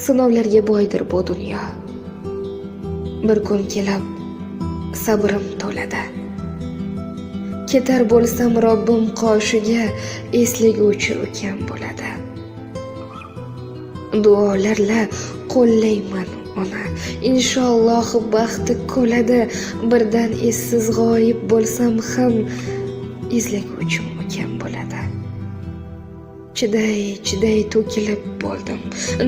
Sinovlarga boydir bu dunyo. Bir kun kelib sabrim to'ladi. Ketar bo'lsam Robbim qoshiga eslaguvchi ukam bo'ladi. Duolarla qo'llayman ona. Inshaalloh baxti ko'ladi. Birdan essiz g'oyib bo'lsam ham izlaguvchim ukam bo'ladi. Chiday, chiday to'kilib bo'ldim.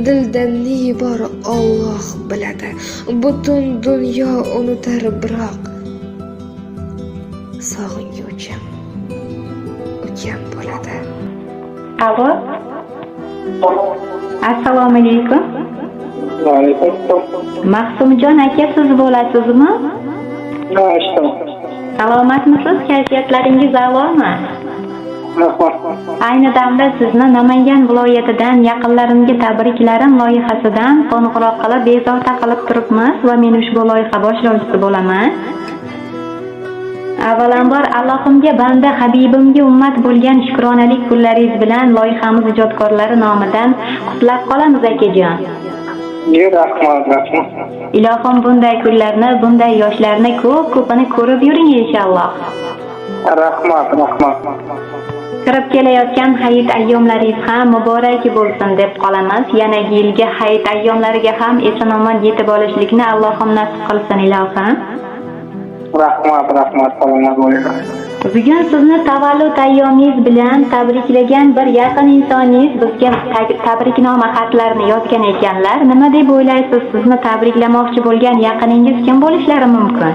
Dilda ne bor Alloh biladi. Butun dunyo unutar biroq sog'inguvchim ukam bo'ladi. Alo. Assalomu alaykum. Va alaykum assalom. Mahsumjon aka siz bo'lasizmi? Ha, eshitaman. Salomatmisiz? Kayfiyatlaringiz a'lomi? Rahmat. Ayni damda sizni Namangan viloyatidan yaqinlarimga tabriklarim loyihasidan qo'ng'iroq qilib bezovta qilib turibmiz va men ushbu loyiha boshlovchisi bo'laman. Avvalambor Allohimga banda Habibimga ummat bo'lgan shukronalik kunlaringiz bilan loyihamiz ijodkorlari nomidan qutlab qolamiz akajon. Rahmat, rahmat. Ilohim bunday kunlarni, bunday yoshlarni ko'p-ko'pini ko'rib yuring inshaalloh. Rahmat, rahmat. Kirib kelayotgan hayit ayyomlaringiz ham muborak bo'lsin deb qolamiz. Yana yilgi hayit ayyomlariga ham eson-omon yetib olishlikni Allohim nasib qilsin ilohim. Rahmat, rahmat, salomat bo'ling. Bugun sizni tavallud ayyomingiz bilan tabriklagan bir yaqin insoningiz bizga tabriknoma xatlarini yozgan ekanlar. Nima deb o'ylaysiz, sizni tabriklamoqchi bo'lgan yaqiningiz kim bo'lishlari mumkin?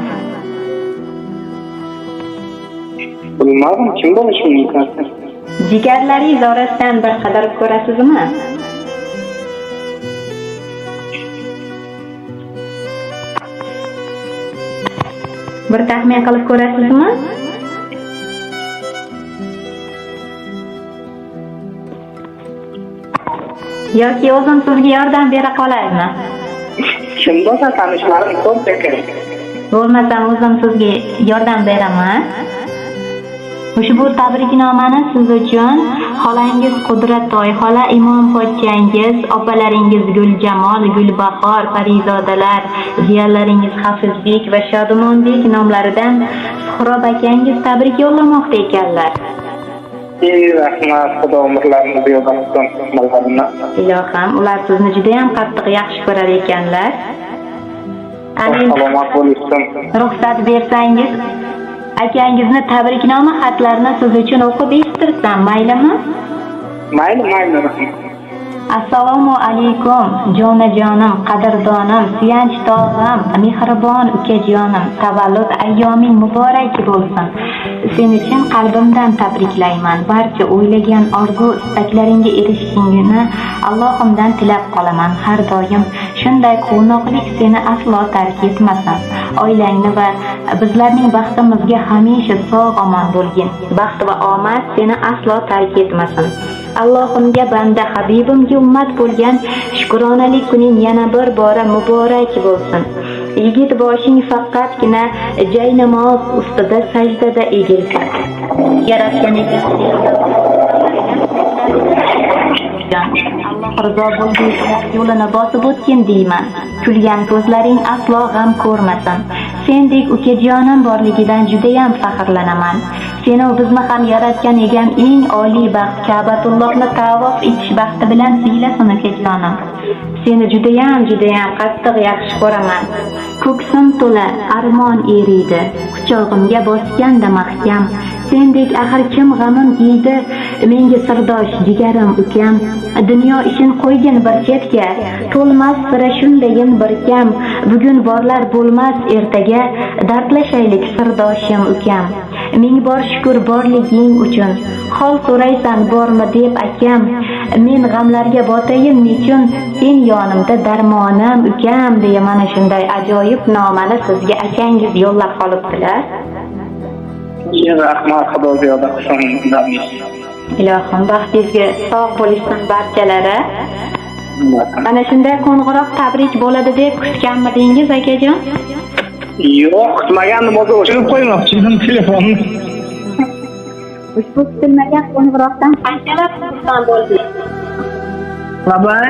Bilmadim, kim bo'lishi mumkin? Jigarlaringiz orasidan bir qidirib ko'rasizmi? Bir taxmin qilib ko'rasizmi? Yoki o'zim sizga yordam bera qolaymi? Kim bo'lsa tanishlarim ko'p ekan. Bo'lmasam o'zim sizga yordam beraman. Ushbu tabriknomani siz uchun xolangiz Qudratoy xola, imom pochchangiz, opalaringiz Guljamol, Gulbahor, Parizodalar, jiyanlaringiz Hafizbek va Shodumonbek nomlaridan Suhrob akangiz tabrik yo'llamoqda ekanlar. Rahmat, Xudo umrlarini ziyoda qilsin. Ilohim, ular sizni juda ham qattiq yaxshi ko'rar ekanlar. Salomat bo'lishsin. Ruxsat bersangiz, akangizni tabriknoma xatlarini siz uchun o'qib eshittirsam, maylimi? Mayli, mayli, rahmat. Assalomu alaykum, jonajonim, qadrdonim, suyanch tog'im, mehribon ukajonim, tavallud ayyoming muborak bo'lsin. Seni chin qalbimdan tabriklayman. Barcha o'ylagan orzu istaklaringga erishishingni Allohimdan tilab qolaman. Har doim shunday quvnoqlik seni aslo tark etmasin. Oilangni va bizlarning baxtimizga hamisha sog' omon bo'lgin. Baxt va omad seni aslo tark etmasin. Allohimga banda Habibimga ummat bo'lgan shukronalik kuning yana bir bora muborak bo'lsin. Yigit boshing faqatgina jaynamoz ustida sajdada egilsin. Yaratgan Alloh rizo bo'lgan yo'lini bosib o'tgin deyman. Kulgan ko'zlaring aslo g'am ko'rmasin. Sendek ukajonim borligidan judayam faxrlanaman. Seni bizni ham yaratgan egam eng oliy baxt Ka'batullohni tavof etish baxti bilan siylasin ukajonim. Seni judayam judayam qattiq yaxshi ko'raman. Ko'ksim to'la armon eriydi, quchog'imga bosganda mahkam. Sendek axir kim g'amim yeydi, menga sirdosh jigarim ukam. Dunyo ishin qo'ygin bir chetga, to'lmas sira shundayin bir kam. Bugun borlar bo'lmas ertaga, dardlashaylik sirdoshim ukam. Ming bor shukur borliging uchun, hol so'raysan bormi deb akam. Men g'amlarga botayin nechun, sen yonimda darmonim ukam deya mana shunday ajoyib nomani sizga akangiz yo'llab qolibdilar. Rahmat, Xudo ziyoda qilsin. Ilohim baxtingizga sog' bo'lishsin barchalari. Mana shunday qo'ng'iroq tabrik bo'ladi deb kutganmidingiz akajon? Yo'q, kutmagandim, o'zi o'chirib qo'ymoqchi edim telefonni. Ushbu kutilmagan qo'ng'iroqdan qanchalar xursand bo'ldingiz? Labay.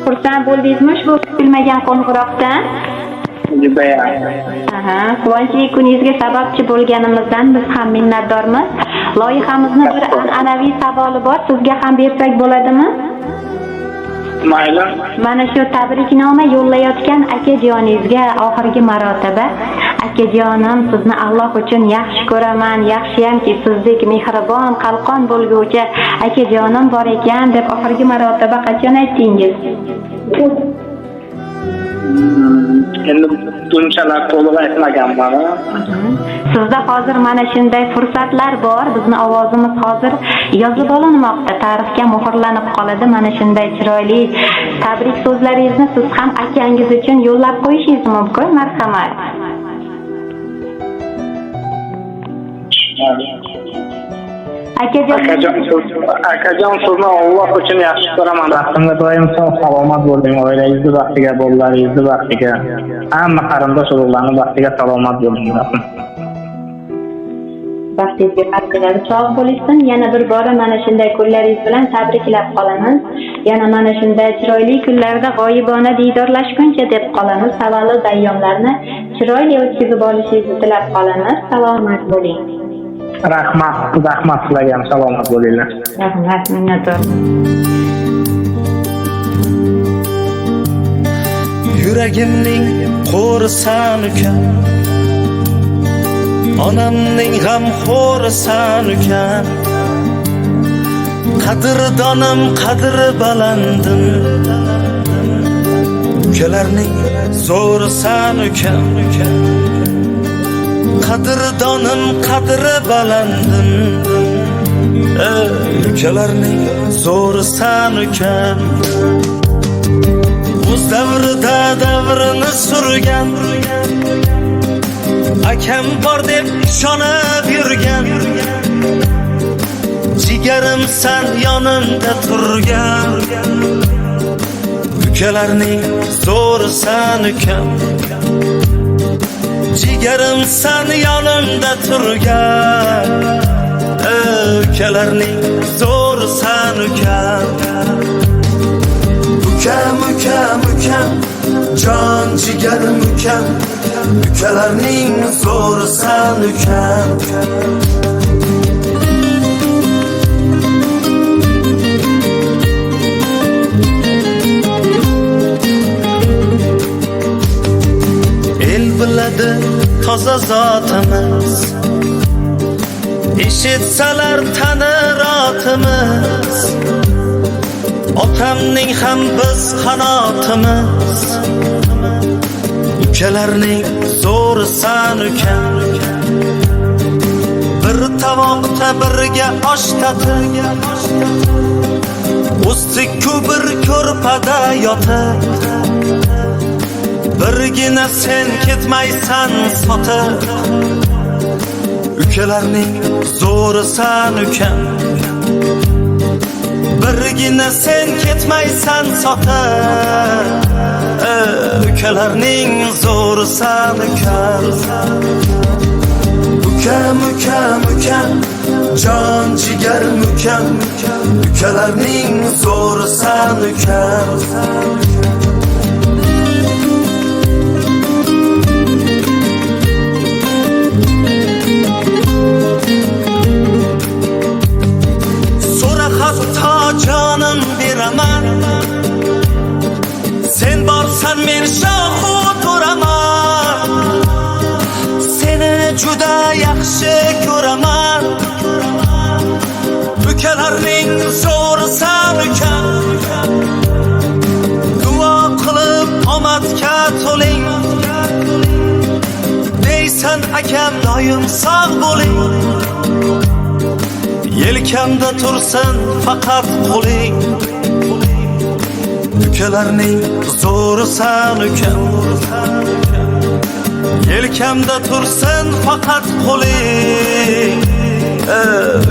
Xursand bo'ldingizmi ushbu kutilmagan qo'ng'iroqdan? Judayam. Aha, quvonchli kuningizga sababchi bo'lganimizdan biz ham minnatdormiz. Loyihamizni bir an'anaviy savoli bor, sizga ham bersak bo'ladimi? Mayli. Mana shu tabriknoma yo'llayotgan akajoningizga oxirgi marotaba, akajonim, sizni Alloh uchun yaxshi ko'raman, yaxshiyamki sizdek mehribon, qalqon bo'lguvchi akajonim bor ekan deb oxirgi marotaba qachon aytdingiz? Endi bunchalar to'liq aytmaganman. Sizda hozir mana shunday fursatlar bor. Bizni ovozimiz hozir yozib olinmoqda, tarixga muhrlanib qoladi. Mana shunday chiroyli tabrik so'zlaringizni siz ham akangiz uchun yo'llab qo'yishingiz mumkin. Marhamat. Akajon, sizni Alloh uchun yaxshi ko'raman. Baxtimga doim sog' salomat bo'ling. Oilangizni baxtiga, bolalaringizni baxtiga, hamma qarindosh urug'larning baxtiga salomat bo'ling. Baxtingizga barchalar sog' bo'lishsin. Yana bir bora mana shunday kunlaringiz bilan tabriklab qolamiz. Yana mana shunday chiroyli kunlarda g'oyibona diydorlashguncha deb qolamiz. Tavallud ayyomlarini chiroyli o'tkazib olishingizni tilab qolamiz. Salomat bo'ling. Rahmat, rahmat sizlarga ham, salomat bo'linglar. Rahmat, minnatdor. Yuragimning qo'risan ukam, onamning g'amxo'risan ukam, qadrdonim qadri balandim, ukalarning zo'risan ukam, qadrdonim qadri balandim, ukalarning zo'risan ukam. O'z davrida davrini surgan, akam bor deb ishonib yurgan, jigarimsan yonimda turgan, ukalarning zo'risan ukam, jigarimsan yonimda turgan, ukalarning zo'risan ukam. Ukam, ukam, ukam, jon jigarim ukam, ukalarning zo'risan ukam. El biladi toza zotimiz, eshitsalar tanir otimiz, otamning ham biz qanotimiz, ukalarning zo'risan ukam. Bir tovoqda birga osh tatib, o'sdik-ku bir ko'rpada yotib, birgina sen ketmaysan sotib, ukalarning zo'risan ukam, birgina sen ketmaysan sotib, ukalarning zo'risan ukam. Ukam, ukam, ukam, jon jigarim ukam, ukalarning zo'risan ukam. Hatto jonim beraman, sen borsan men shohu turaman, seni juda yaxshi ko'raman, ukalarning zo'risan ukam. Duo qilib omadga to'ling, deysan akam doim sog' bo'ling, yelkamda tursin faqat qo'ling, ukalarning zo'risan ukam, yelkamda tursin faqat qo'ling,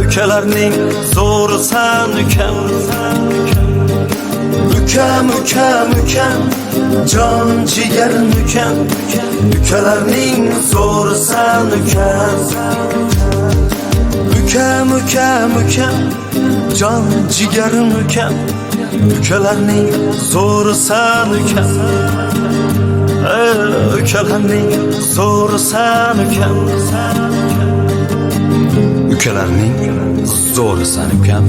ukalarning zo'risan ukam. Ukam, ukam, ukam, jon jigarim ukam, ukalarning zo'risan ukam. Ukam, ukam, ukam, jon jigarim ukam, ukalarning zo'risan ukam. Ukalarning zo'risan ukam. Ukalarning zo'risan ukam.